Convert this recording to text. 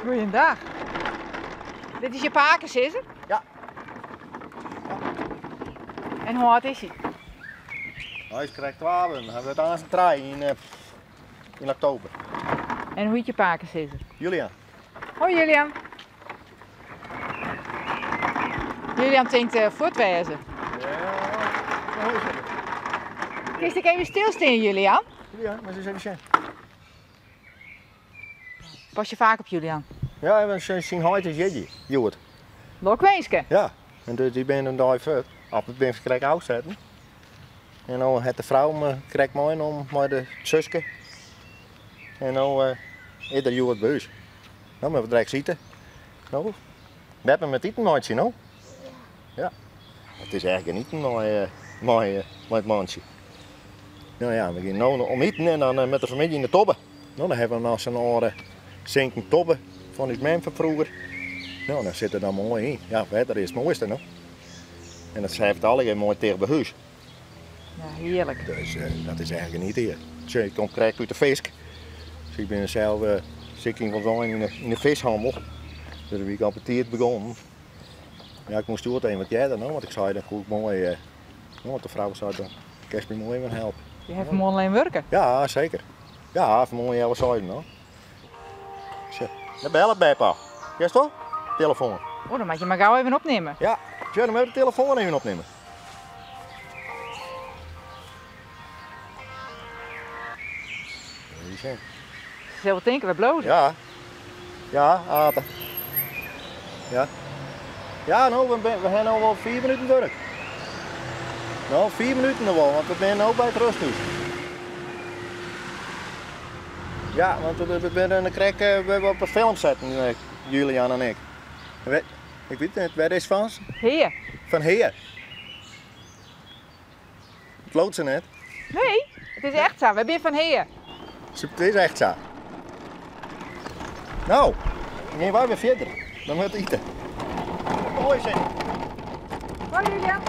Goeiedag. Dit is je pakesizzer? Ja. En hoe âld is hy? Hy is krekt 12 en hy wurdt aanst 3 yn oktober. En hoe hjit je pakesizzer? Julian. Hoi Julian. Julian tinkt fuort wêze. Ja, hoi Julian. Kinst ek even stilstean, Julian? Julian, moatst ris even sjen. Pas je faak op Julian? Ja, want syn heit is jierdei, hjoed. Lokwinske. Ja, en dus dy binne in dei fuort. Of we binne krekt ôfsetten. En no hat de frou me krekt meinommen mei de suske. En no is er hjoed by ús. No moatte we direkt ite. No, beppe moat iten meitsje, no? Ja. It is echt genieten mei it mantsje. No ja, we gean no om iten en dan met de famylje yn de tobbe. No, dan hawwe we noch sa'n âlde sinken tobbe fan ús mem fan froeger. No, dan sit er dan moai yn. Ja, wetter is it moaiste, no. En dat heft allegear moai ticht by hús. Ja, hearlik. Dus dat is echt genieten hjir. Sjoch, ik kom krekt út de fisk. Dus ik bin sels sik yn wat wein yn de fishannel. Dus wie ik al betiid begonnen. Ja, ik moast hjoed even wat earder, no, want ik sei dan koe ik moai, no, want de frou sei dan kinst my moai even helpe. Je ha fanmoarn even wurke? Ja, seker. Ja, fanmoarn healwei seizen, no. Sjoch, dêr bellet beppe. Hearst wol? Telefoan. Oh, dan moat je mar gau even opnimme. Ja, sjoch, dan moat ik de telefoan even opnimme. Even sjen. Se sil wol tinke, wy bloze. Ja. Ja, Ate. Ja. Ja, no, we ha no wol 5 minuten wurk. No, 5 minuten noch wol, want we binne no by it rêsthûs. Ja, want we binne krekt we op 'e film setten, Julian en ik. Ik wit net, wêr is fan? Hea. Fan Hea. It leaut se net. Nee, it is echt sa. Wy binne fan Hea. It is echt sa. No, dan gean wy wer fierder. Dan moat ite. Hoi, Cindy. Hoi, Julian.